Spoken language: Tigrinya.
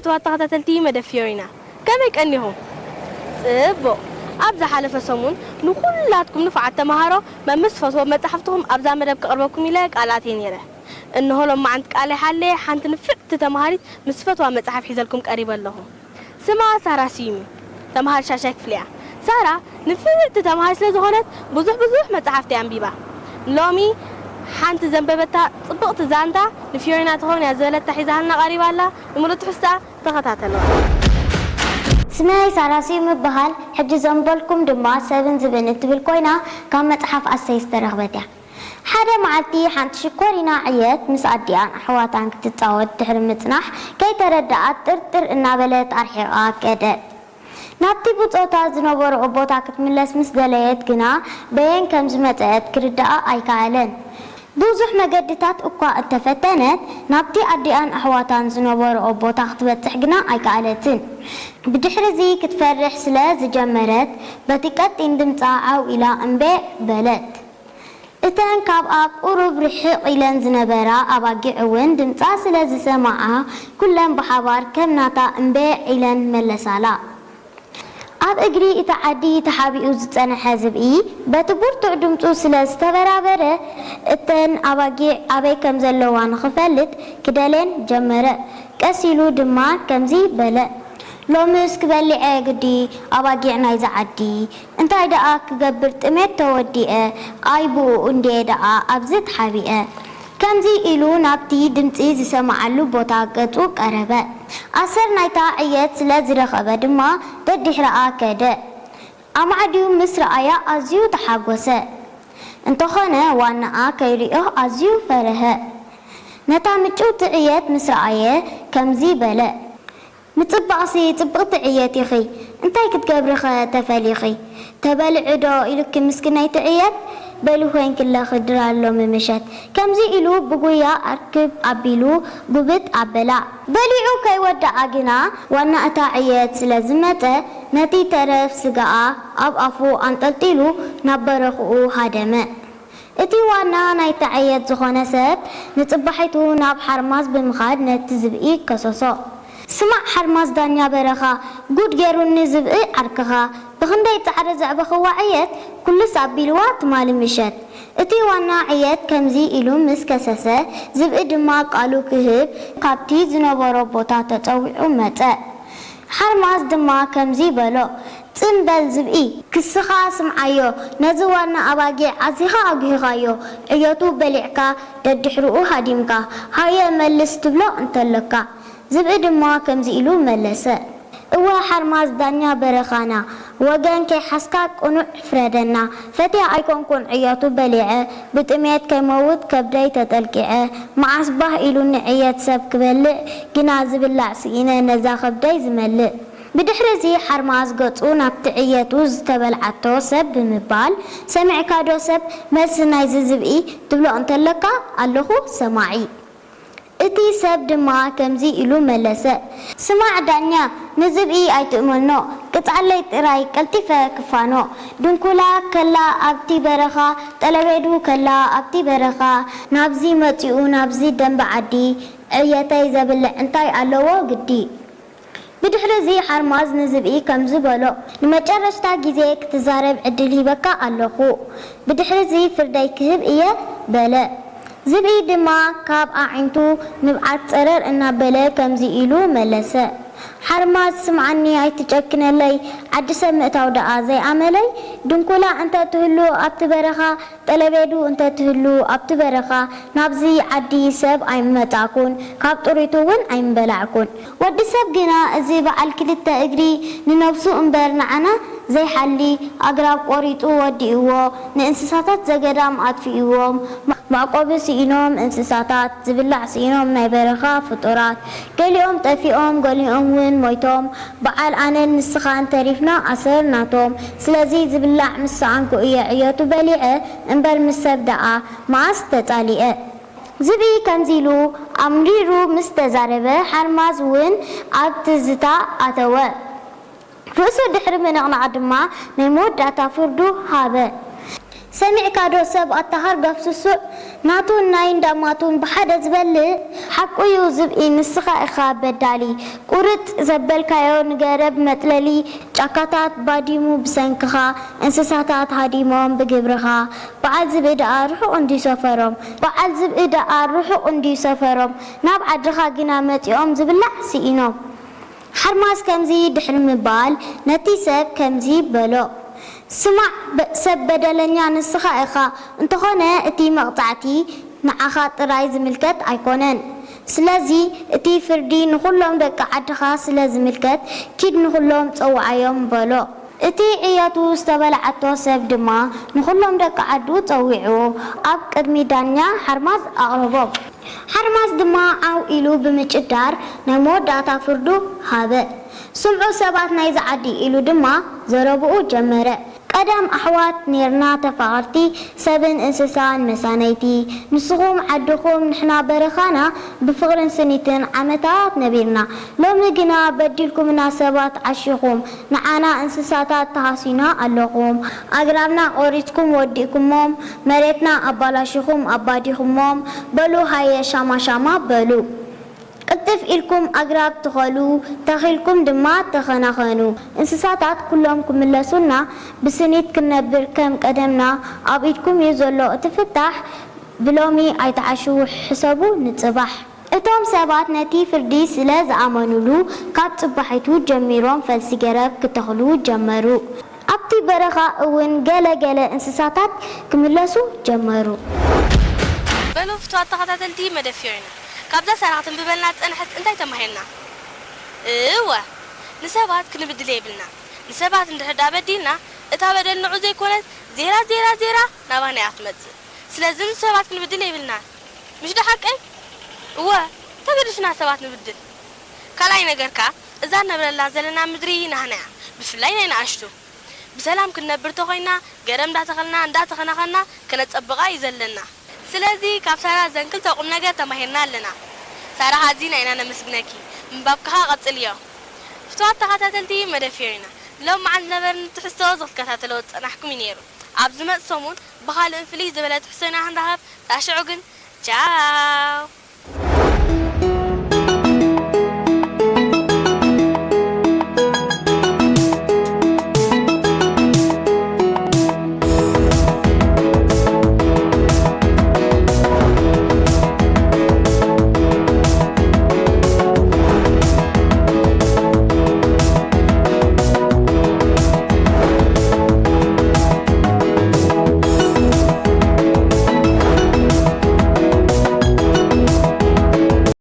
ክቡራት ተኸታተልቲ መደብ ፊዮሪና፣ ከመይ ቀኒኹም? ጽቡቕ። ኣብ ዝሓለፈ ሰሙን ንኹላትኩም ንፉዓት ተመሃሮ መምስ ፈትዎ መጻሕፍትኹም ኣብዛ መደብ ከቕርበኩም ኢለ ቃል ኣትየ ነይረ። እንሆ ሎማዓንቲ ቃለይ ሓልየ ሓንቲ ንፍዕቲ ተመሃሪት ምስ ፈትዋ መጽሓፍ ሒዘልኩም ቀሪበ ኣለኹ። ስማ ሳራ ስዩም እዩ። ተመሃሪ ሻሻይ ክፍሊ እያ። ሳራ ንፍዕቲ ተመሃሪ ስለ ዝኾነት ብዙሕ ብዙሕ መጻሕፍቲ ኣንቢባ። ሎሚ ሓንቲ ዘንበበታ ጽብቕቲ ዛንታ ንፊዮሪና ትኸውን እያ ዝበለታ ሒዛልና ቀሪባ ኣላ። ንምሉእ ትሕዝታ ተኸታተልዋ። ስመይ ሳራ ስዩም እበሃል። ሕጂ ዘንበልኩም ድማ ሰብን ዝብእን እትብል ኮይና ካብ መጽሓፍ ኣሰይ ዝተረኽበት እያ። ሓደ መዓልቲ ሓንቲ ሽኮሪና ዕየት ምስ ኣዲኣን ኣሕዋታን ክትጻወት ድሕሪ ምጽናሕ ከይተረድኣት ጥርጥር እናበለት ኣርሒቓ ከደት። ናብቲ ብጾታ ዝነበርኦ ቦታ ክትምለስ ምስ ደለየት ግና በየን ከም ዝመጸት ክርድኣ ኣይከኣለን። ብዙሕ መገድታት እኳ እንተፈተነት ናብቲ ኣዲኣን ኣሕዋታን ዝነበርኦ ቦታ ክትበጽሕ ግና ኣይከኣለትን። ብድሕሪዚ ክትፈርሕ ስለ ዝጀመረት በቲ ቀጢን ድምጻ ዓው ኢላ እምቤዕ በለት። እተን ካብኣ ቁሩብ ርሕቕ ኢለን ዝነበራ ኣባጊዕ እውን ድምጻ ስለ ዝሰማዓ፣ ኩለን ብሓባር ከም ናታ እምቤዕ ኢለን መለሳላ። ኣብ እግሪ እታ ዓዲ ተሓቢኡ ዝጸንሐ ዝብኢ በቲ ብርቱዕ ድምጹ ስለ ዝተበራበረ፣ እተን ኣባጊዕ ኣበይ ከም ዘለዋ ንኽፈልጥ ክደልየን ጀመረ። ቀስ ኢሉ ድማ ከምዚ በለ፣ ሎምስ ክበልዐ ግዲ ኣባጊዕ ናይዚ ዓዲ። እንታይ ደኣ ክገብር ጥሜት ተወዲአ፣ ኣይ ብኡ እንድየ ደኣ ኣብዚ ተሓቢአ። ከምዚ ኢሉ ናብቲ ድምጺ ዝሰምዓሉ ቦታ ገጹ ቀረበ። ኣሰር ናይታ ዕየት ስለ ዝረኸበ ድማ ደድሕረኣ ከደ። ኣማዕድዩ ምስ ረኣያ ኣዝዩ ተሓጎሰ። እንተኾነ ዋናኣ ከይርእዮ ኣዝዩ ፈረሀ። ነታ ምጭውቲ ዕየት ምስ ረኣየ ከምዚ በለ፣ ምጽባቕሲ ጽብቕቲ ዕየት ኢኺ፣ እንታይ ክትገብሪ ኸ ተፈሊኺ? ተበልዒ ዶ ኢሉኪ ምስኪነይቲ ዕየት? በሊ ኮይንኪ ኣለኺ ድራር ሎሚ ምሸት። ከምዚ ኢሉ ብጉያ ኣርክብ ኣቢሉ ጉብጥ ኣበላ። በሊዑ ከይወደኣ ግና ዋና እታ ዕየት ስለ ዝመጸ ነቲ ተረፍ ስጋኣ ኣብ ኣፉ ኣንጠልጢሉ ናብ በረኽኡ ሃደመ። እቲ ዋና ናይታ ዕየት ዝኾነ ሰብ ንጽባሒቱ ናብ ሓርማዝ ብምኻድ ነቲ ዝብኢ ከሰሶ። ስማዕ ሓርማዝ ዳኛ በረኻ፣ ጉድ ገይሩኒ ዝብኢ ዓርክኻ፣ ብኽንደይ ጻዕሪ ዘዕበኽዋ ዕየት ኩልስ ኣቢልዋ ትማሊ ምሸት። እቲ ዋና ዕየት ከምዚ ኢሉ ምስ ከሰሰ፣ ዝብኢ ድማ ቃሉ ክህብ ካብቲ ዝነበሮ ቦታ ተጸዊዑ መጸ። ሓርማዝ ድማ ከምዚ በሎ፣ ጽን በል ዝብኢ፣ ክስኻ ስምዓዮ፣ ነዚ ዋና ኣባጊዕ ኣዚኻ ኣጉሂኻዮ፣ ዕየቱ በሊዕካ ደድሕርኡ ሃዲምካ፣ ሃየ መልስ ትብሎ እንተለካ። ዝብኢ ድማ ከምዚ ኢሉ መለሰ። እወ ሓርማዝ ዳኛ በረኻና፣ ወገን ከይሓዝካ ቅኑዕ ፍረደና። ፈትየ ኣይኮንኩን ዕየቱ በሊዐ፣ ብጥሜት ከይመውት ከብደይ ተጠልቂዐ። መዓስ ባህ ኢሉኒ ዕየት ሰብ ክበልዕ፣ ግና ዝብላዕ ስኢነ ነዛ ከብደይ ዝመልእ። ብድሕሪ እዚ ሓርማዝ ገጹ ናብቲ ዕየቱ ዝተበልዓቶ ሰብ ብምባል፣ ሰሚዕካዶ ሰብ መልሲ ናይዚ ዝብኢ ትብሎ እንተለካ ኣለኹ ሰማዒ። እቲ ሰብ ድማ ከምዚ ኢሉ መለሰ፣ ስማዕ ዳኛ፣ ንዝብኢ ኣይትእመኖ፣ ቅጽዓለይ ጥራይ ቀልጢፈ ክፋኖ። ድንኩላ ከላ ኣብቲ በረኻ፣ ጠለቤዱ ከላ ኣብቲ በረኻ፣ ናብዚ መጺኡ ናብዚ ደንበ ዓዲ፣ ዕየተይ ዘብልዕ እንታይ ኣለዎ ግዲ? ብድሕሪ እዚ ሓርማዝ ንዝብኢ ከምዚ በሎ፣ ንመጨረሽታ ግዜ ክትዛረብ ዕድል ሂበካ ኣለኹ። ብድሕሪ እዚ ፍርደይ ክህብ እየ በለ። ዝብኢ ድማ ካብ ኣዒንቱ ንብዓት ጸረር እናበለ ከምዚ ኢሉ መለሰ፣ ሓርማዝ ስምዓኒ ኣይትጨክነለይ፣ ዓዲ ሰብ ምእታው ደኣ ዘይኣመለይ፣ ድንኩላ እንተ ትህሉ ኣብቲ በረኻ፣ ጠለቤዱ እንተ ትህሉ ኣብቲ በረኻ፣ ናብዚ ዓዲ ሰብ ኣይምመጻእኩን፣ ካብ ጥሪቱ እውን ኣይምበላዕኩን። ወዲ ሰብ ግና እዚ በዓል ክልተ እግሪ ንነብሱ እምበር ንዓና ዘይሓሊ፣ ኣግራብ ቆሪጹ ወዲእዎ፣ ንእንስሳታት ዘገዳም ኣጥፊእዎም፣ መዕቆቢ ስኢኖም እንስሳታት፣ ዝብላዕ ስኢኖም ናይ በረኻ ፍጡራት፣ ገሊኦም ጠፊኦም፣ ገሊኦም እውን ሞይቶም፣ በዓል ኣነን ንስኻን ተሪፍና ኣሰር ናቶም። ስለዚ ዝብላዕ ምስ ሰኣንኩ እየ ዕየቱ በሊዐ እምበር ምስ ሰብ ደኣ መዓስ ተጻሊኤ። ዝብኢ ከምዚ ኢሉ ኣምሪሩ ምስ ተዛረበ፣ ሓርማዝ እውን ኣብ ትዝታ ኣተወ። ርእሱ ድሕሪ ምንቕናቕ ድማ ናይ መወዳእታ ፍርዱ ሃበ። ሰሚዕካዶ ሰብ ኣታ ሃርጋፍ ስሱዕ፣ ናቱን ናይ እንዳማቱን ብሓደ ዝበልዕ ሓቁ እዩ ዝብኢ፣ ንስኻ ኢኻ በዳሊ። ቁርጥ ዘበልካዮ ንገረብ መጥለሊ፣ ጫካታት ባዲሙ ብሰንክኻ፣ እንስሳታት ሃዲሞም ብግብርኻ። በዓል ዝብኢ ደኣ ርሑቕ እንድዩ ሰፈሮም፣ በዓል ዝብኢ ደኣ ርሑቕ እንድዩ ሰፈሮም፣ ናብ ዓድኻ ግና መጺኦም ዝብላዕ ስኢኖም። ሓርማዝ ከምዚ ድሕሪ ምባል ነቲ ሰብ ከምዚ በሎ፣ ስማዕ በ-፣ ሰብ በደለኛ ንስኻ ኢኻ፣ እንተኾነ እቲ መቕጻዕቲ ንዓኻ ጥራይ ዝምልከት ኣይኮነን። ስለዚ እቲ ፍርዲ ንኹሎም ደቂ ዓድኻ ስለ ዝምልከት ኪድ ንኹሎም ጸውዓዮም በሎ። እቲ ዕየቱ ዝተበልዓቶ ሰብ ድማ ንኹሎም ደቂ ዓዱ ጸዊዑ ኣብ ቅድሚ ዳኛ ሓርማዝ ኣቕረቦም። ሓርማዝ ድማ ዓው ኢሉ ብምጭዳር ናይ መወዳእታ ፍርዱ ሃበ። ስምዑ ሰባት ናይዚ ዓዲ ኢሉ ድማ ዘረብኡ ጀመረ። ቀደም ኣሕዋት ኔርና ተፋቐርቲ ሰብን እንስሳን መሳነይቲ። ንስኹም ዓድኹም ንሕና በረኻና ብፍቕርን ስኒትን ዓመታት ነቢርና። ሎሚ ግና በዲልኩምና ሰባት ዓሺኹም ንዓና እንስሳታት ተሃሲና ኣለኹም። ኣግራብና ቆሪጽኩም ወዲእኩሞም፣ መሬትና ኣባላሺኹም ኣባዲኹሞም። በሉ ሃየ ሻማ ሻማ በሉ። ቅልጥፍ ኢልኩም ኣግራብ ትኸሉ፣ ተኺልኩም ድማ ተኸናኸኑ። እንስሳታት ኩሎም ክምለሱልና ብስኒት ክንነብር ከም ቀደምና ኣብ ኢድኩም እዩ ዘሎ እቲ ፍታሕ። ብሎሚ ኣይትዓሽዉ ሕሰቡ ንጽባሕ። እቶም ሰባት ነቲ ፍርዲ ስለ ዝኣመኑሉ ካብ ጽባሒቱ ጀሚሮም ፈልሲ ገረብ ክተኽሉ ጀመሩ። ኣብቲ በረኻ እውን ገለ ገለ እንስሳታት ክምለሱ ጀመሩ። በሉ ፍትዋት ተኸታተልቲ መደብ ፊዮሪና፣ ካብዛ ሳራ ከተንብበልና ዝጸንሐት እንታይ ተማሂርና? እወ፣ ንሰባት ክንብድል የብልና። ንሰባት እንድሕር ደኣ በዲልና፣ እታ በደል ንዑ ዘይኮነት ዜራ ዜራ ዜራ ናባና እያ ትመጽእ። ስለዚ ንሰባት ክንብድል የብልናን። ምሽ ዶ ሓቀይ? እወ፣ ተገዲስና ሰባት ንብድል። ካልኣይ ነገር ከኣ እዛ ንነብረላ ዘለና ምድሪ ናህና እያ፣ ብፍላይ ናይ ንኣሽቱ። ብሰላም ክንነብር ተኾይና ገረብ እንዳተኸልና እንዳተኸናኸና ከነጸብቓ እዩ ዘለና። ስለዚ ካብ ሳራ ዘን ክልተ ቁምነገር ተማሂርና ኣለና። ሳራ ኣዚና ኢና ነመስግነኪ፣ ምንባብ ከኣ ቀጽልዮ። ፍትዋት ተኸታተልቲ መደብ ፊዮሪና፣ ሎም መዓልቲ ዝነበረኒ ትሕዝቶ እዚ ክትከታተልዎ ዝጸናሕኩም እዩ ነይሩ። ኣብ ዝመጽእ ሰሙን ብኻልእን ፍልይ ዝበለ ትሕዝቶ ኢና ክንራኸብ፣ ክሳብ ሽዑ ግን ቻው።